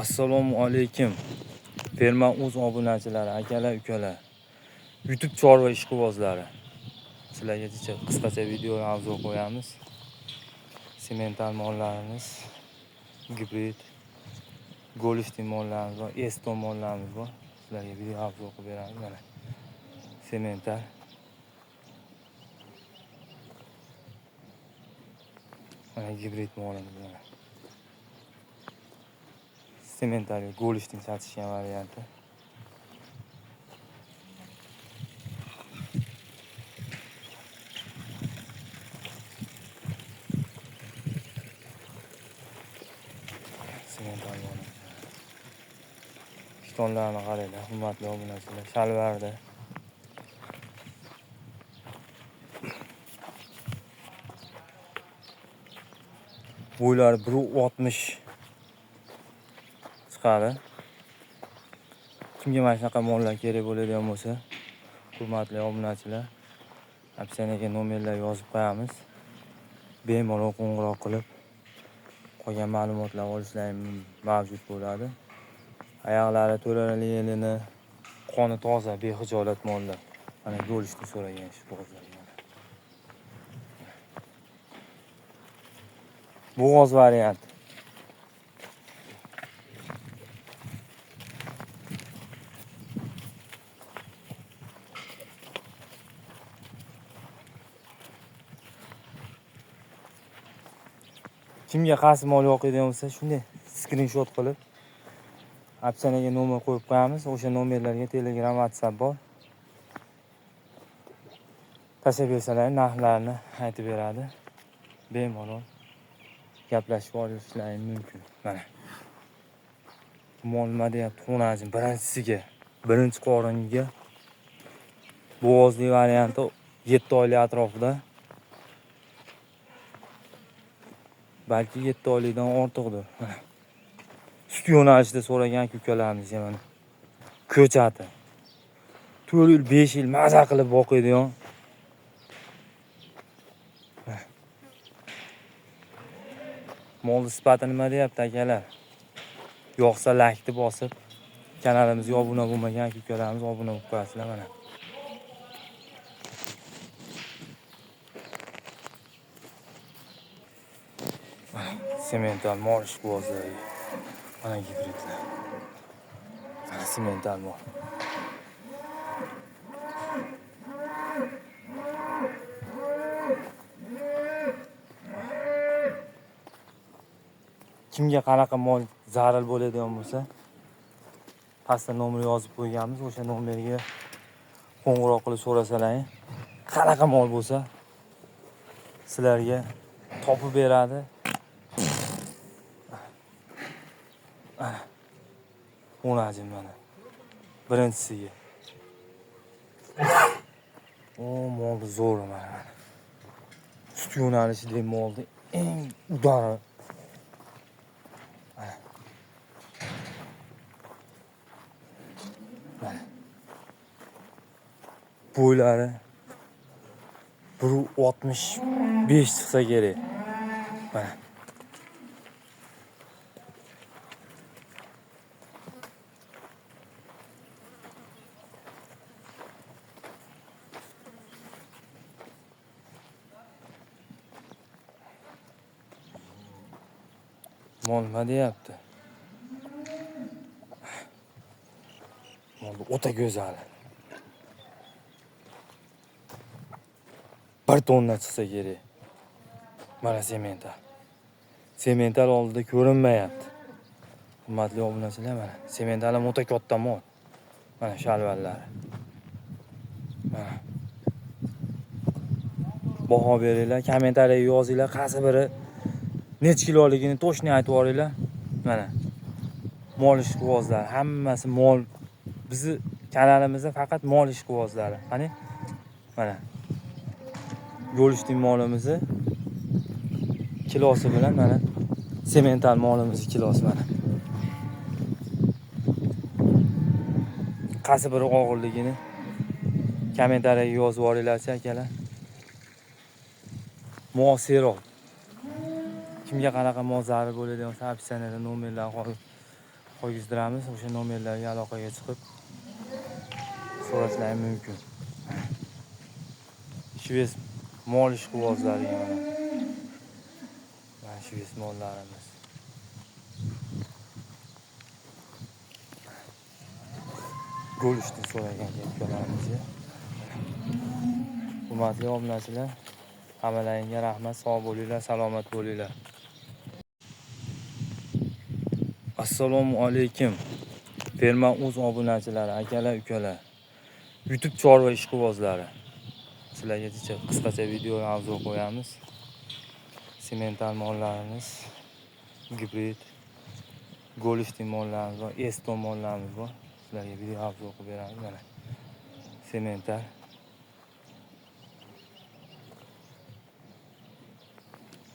Assalomu alaykum. Ferma o'z obunachilari, akalar, ukalar. YouTube chorva ishqibozlari. Sizlarga qisqacha video obzor qo'yamiz. Semental mollarimiz, gibrid, Golishtin mollarimiz bor, Eston mollarimiz bor. Sizlarga video obzor qilib beramiz mana. Semental. Mana gibrid molimiz mana. Semental Golishtin satishgan varianti. Semental molimiz. Ishtonlarni qaranglar, hurmatli obunachilar, shalvarda. Bo'ylari 1.60 chiqadi. Kimga mana shunaqa mollar kerak bo'ladigan bo'lsa, hurmatli obunachilar, opsiyaga nomerlar yozib qo'yamiz. Bemalol qo'ng'iroq qilib qolgan ma'lumotlar olishlari mavjud bo'ladi. Oyoqlari to'lali yelini, qoni toza, bexijolat mollar. Mana Golishni so'ragan ishqibozlar. Bo'g'oz variant. Kimga qaysi mol yoqadigan bo'lsa, shunday skrinshot qilib opsiyaga nomer qo'yib qo'yamiz. O'sha nomerlarga Telegram, WhatsApp bor. Tashlab bersalar narxlarni aytib beradi. Bemalol gaplashib olishlari mumkin. Mana. Mol nima deyapti? Xo'rajin birinchisiga, birinchi qoringa bo'g'ozli varianti 7 oylik atrofida. Balki 7 oylikdan ortiqdir. Mana. Sut yo'nalishida so'ragan ukalarimiz mana. Ko'chati. 4 yil, 5 yil maza qilib boqadigan. Molni sifati nima deyapti akalar? Yo'qsa laykni bosib, kanalimizga obuna bo'lmagan ukalarimiz obuna bo'lib qo'yasizlar mana. Semental mol ishqibozlari. Mana gibridlar. Mana semental mol. Kimga qanaqa mol zarur bo'ladigan bo'lsa, pastda nomer yozib qo'yganmiz. O'sha nomerga qo'ng'iroq qilib so'rasalar, qanaqa mol bo'lsa sizlarga topib beradi. O'najin mana. Birinchisiga. O, mol zo'r mana. Sut yo'nalishidagi molni eng udari. Mana. Bo'ylari 1.65 chiqsa kerak. Mana. Mol nima deyapti? Mol o'ta go'zal. 1 tonna chiqsa kerak. Mana semental. Semental oldida ko'rinmayapti. Hurmatli obunachilar, mana semental ham o'ta katta mol. Mana shalvallari. Mana. Baho beringlar, kommentariyaga yozinglar, qaysi biri necha kiloligini to'shni aytib yuboringlar. Mana. Mol ishqibozlari, hammasi mol. Bizi kanalimizda faqat mol ishqibozlari. Qani? Mana. Golishtin molimizni kilosi bilan mana semental molimizni kilosi mana. Qaysi biri og'irligini kommentariyaga yozib yuboringlarchi akalar. Mol seroq. Kimga qanaqa mol zarur bo'ladigan bo'lsa, opsiyanada nomerlar qo'ygizdiramiz. O'sha nomerlarga aloqaga chiqib so'rashlari mumkin. Shvets mol ishqibozlariga mana. Mana shvets mollarimiz. Go'shtni so'ragan ukalarimiz. Hurmatli obunachilar, hammalaringga rahmat, sog' bo'linglar, salomat bo'linglar. Assalomu alaykum. Ferma o'z obunachilari, akalar, ukalar. YouTube chorva ishqibozlari. Sizlarga qisqacha video obzor qo'yamiz. Semental mollarimiz, gibrid, Golishtin mollarimiz bor, Eston mollarimiz bor. Sizlarga video obzor qilib beramiz mana. Semental.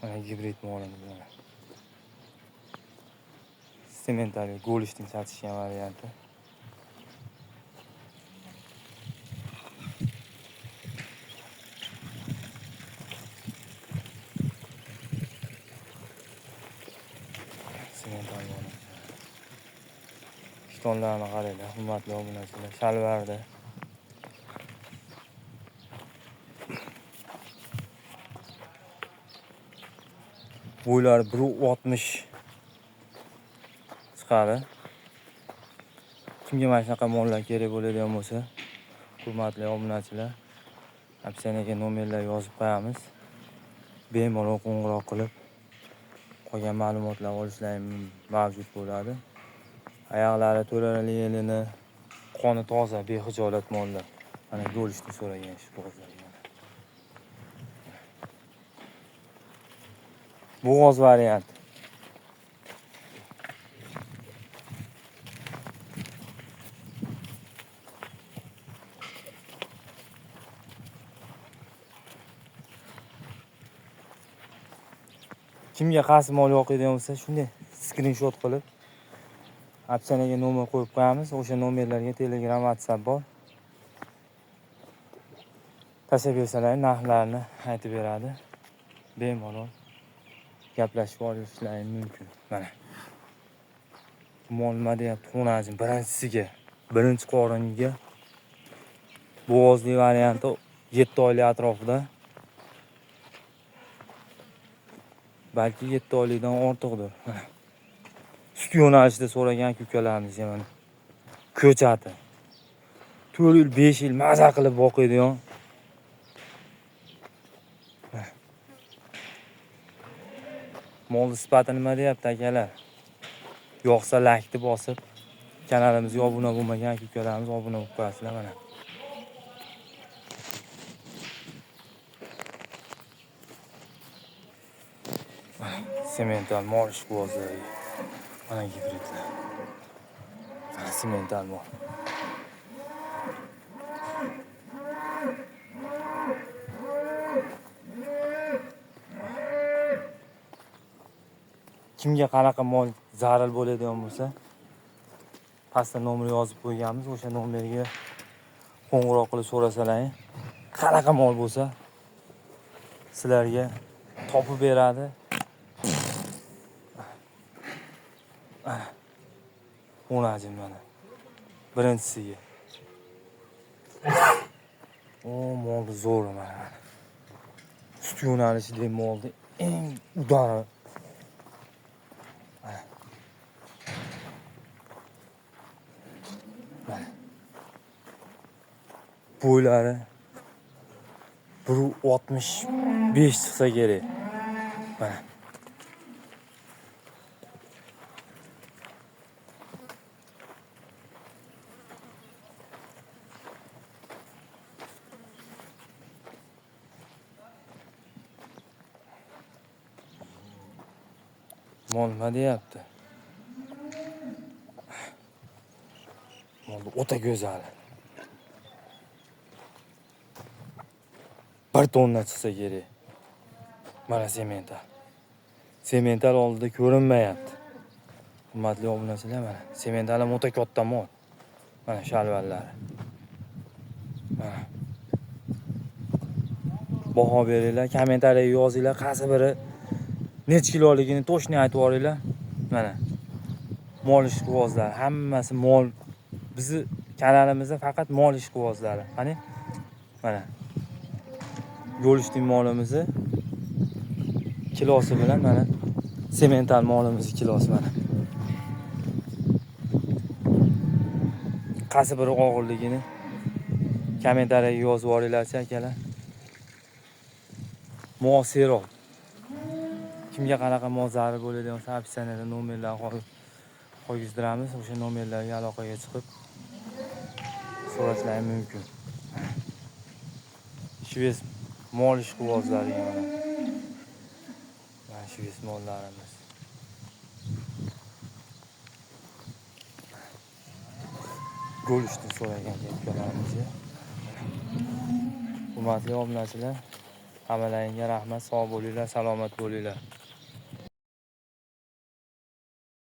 Mana gibrid molimiz mana. Semental Golishtin satishgan varianti. Semental molimiz. Ishtonlarni qaranglar, hurmatli obunachilar, shalvarda. Bo'ylari 1.60 chiqadi. Kimga mana shunaqa mollar kerak bo'ladigan bo'lsa, hurmatli obunachilar, opsiyaga nomerlar yozib qo'yamiz. Bemalol qo'ng'iroq qilib qolgan ma'lumotlar olishlari mavjud bo'ladi. Oyoqlari to'larli yelini, qoni toza, bexijolat mollar. Mana go'shtni so'ragan ishqibozlar. Bo'g'oz variant. Kimga qaysi mol yoqadigan bo'lsa, shunday skrinshot qilib opsiyaga nomer qo'yib qo'yamiz. O'sha nomerlarga Telegram, WhatsApp bor. Tashlab bersalar narxlarni aytib beradi. Bemalol gaplashib olishlari mumkin. Mana. Mol nima deyapti? Xonajin birinchisiga, birinchi qoringa bo'g'ozli varianti 7 oylik atrofida. Balki 7 oylikdan ortiqdir. Mana. Sut yo'nalishida so'ragan ukalarimiz mana. Ko'chati. 4 yil, 5 yil maza qilib boqadigan. Molni sifati nima deyapti akalar? Yo'qsa laykni bosib, kanalimizga obuna bo'lmagan ukalarimiz obuna bo'lib qo'yasizlar mana. Semental mol ishqibozlari. Mana gibridlar. Mana semental mol. Kimga qanaqa mol zarur bo'ladigan bo'lsa, pastda nomer yozib qo'yganmiz. O'sha nomerga qo'ng'iroq qilib so'rasalar, qanaqa mol bo'lsa sizlarga topib beradi. O'najim mana. Birinchisiga. O, molni zo'ri mana. Sut yo'nalishidagi molni eng udari. Mana. Bo'ylari 1.65 chiqsa kerak. Mana. Mol nima deyapti? Molni o'ta go'zali. 1 tonna chiqsa kerak. Mana semental. Semental oldida ko'rinmayapti. Hurmatli obunachilar, mana semental ham o'ta katta mol. Mana shalvallari. Mana. Baho beringlar, kommentariyaga yozinglar, qaysi biri necha kiloligini to'shni aytib yuboringlar. Mana. Mol ishqibozlari, hammasi mol. Bizni kanalimizda faqat mol ishqibozlari. Qani? Mana. Golishtin molimizni kilosi bilan mana semental molimizni kilosi mana. Qaysi biri og'irligini kommentariyaga yozib yuboringlarchi akalar. Mol seroq. Kimga qanaqa mol zarur bo'ladigan bo'lsa, описаниеda nomerlarni qo'ygizdiramiz. O'sha nomerlarga aloqaga chiqib so'rashlari mumkin. Shvets mol ishqibozlariga mana. Mana shvets mollarimiz. Golishni so'ragan ukalarimizga. Hurmatli obunachilar, hammalaringga rahmat, sog' bo'linglar, salomat bo'linglar.